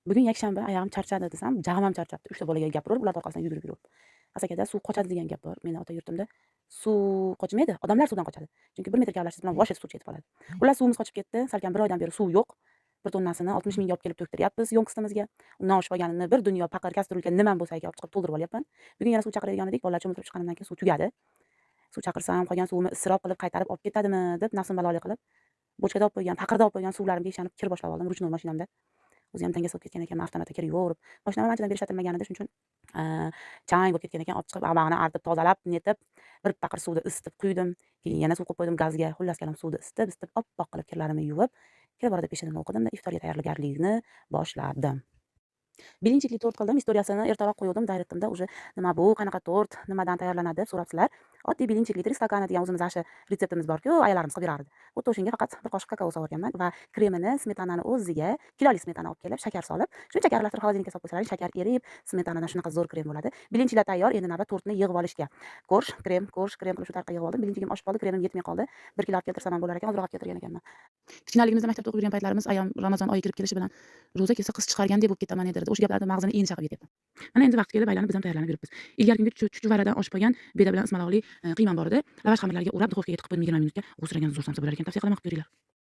Bugun yakshanba, oyog'im charchadi desam, jag'im ham charchabdi. 3 ta bolaga gapirib, ularni orqasidan yugurib yurib. Asakada suv qochadi degan gap bor. Meni ota yurtimda suv qochmaydi, odamlar suvdan qochadi. Chunki 1 metr kavlashingiz bilan vosh etib suv ketib qoladi. Xullas, suvimiz qochib ketdi. Salkam 1 oydan beri suv yo'q. 1 tonnasini 60 mingga olib kelib to'ktiryapmiz ёмкость imizga. Undan oshib qolganini bir dunyo paqir, кастрюлька, nimam bo'lsa olib chiqib to'ldirib olyapman. Bugun yana suv chaqiradigan edik. Bolalar cho'miltirib chiqqanimdan keyin suv tugadi. Suv chaqirsam, qolgan suvimni isrof qilib qaytarib olib ketadimi deb nafsim balolik qilib, bochkada olib qo'ygan, paqirda olib qo'ygan suvlarimga ishonib kir boshlab oldim ручной mashinamda. O'zi ham dangasa bo'lib ketgan ekan, avtomatda kir yuvaverib. Mashinam anchadan beri ishlatilmagan edi, shuning uchun chang bo'lib ketgan ekan. Olib chiqib, avvag'ini artib, tozalab, netib, bir paqir suvni isitib quydim. Keyin yana suv qo'yib qo'ydim gazga. Xullas kalom, suvni isitib, isitib, oppoq qilib kirlarimni yuvib, kirib borada peshinimni o'qidimda, iftorga tayyorgarlikni boshladim. Блинчик li tort qildim. Istoriyasini ertaroq qo'yuvdim directimda. Уже nima bu, qanaqa tort, nimadan tayyorlanadi deb so'rabsizlar. Oddiy блинчик li "Три стакана" degan o'zimiz shu retseptimiz bor-ku, ayalarimiz qilib berardi. Xuddi o'shanga faqat bir qoshiq kakao solganman va kremini smetanani o'ziga, kiloli smetana olib kelib, shakar solib, shunchaki aralashtirib, холодильник ka solib qo'ysalaring, shakar erib, smetanadan shunaqa zo'r krem bo'ladi. Блинчик lar tayyor, endi navbat tortni yig'ib olishga. Корж, krem, корж, krem qilib shu tariqa yig'ib oldim. Блинчик im oshib qoldi, kremim yetmay qoldi. 1 kilo olib keltirsam ham bo'lar ekan, ozroq olib keltirgan ekanman. Kichkinaligimizda maktabda o'qib yurgan paytlarimiz ayam Ramazon oyi kirib kelishi bilan ro'za kelsa, qiz chiqargandek bo'lib ketaman derdi. O'sha gaplarni mag'zini endi chaqib yetyapman. Mana endi vaqti kelib aylanib biz ham tayyorlanib yuribmiz. Ilgari kungi chuchvaradan oshib qolgan beda bilan ismaloqli qiymam bor edi. Lavash xamirlariga o'rab, духовка ga tiqib qo'ydim 20 minutga. G'usragan zo'r somsa bo'lar ekan. Tavsiya qilaman, qilib ko'ringlar.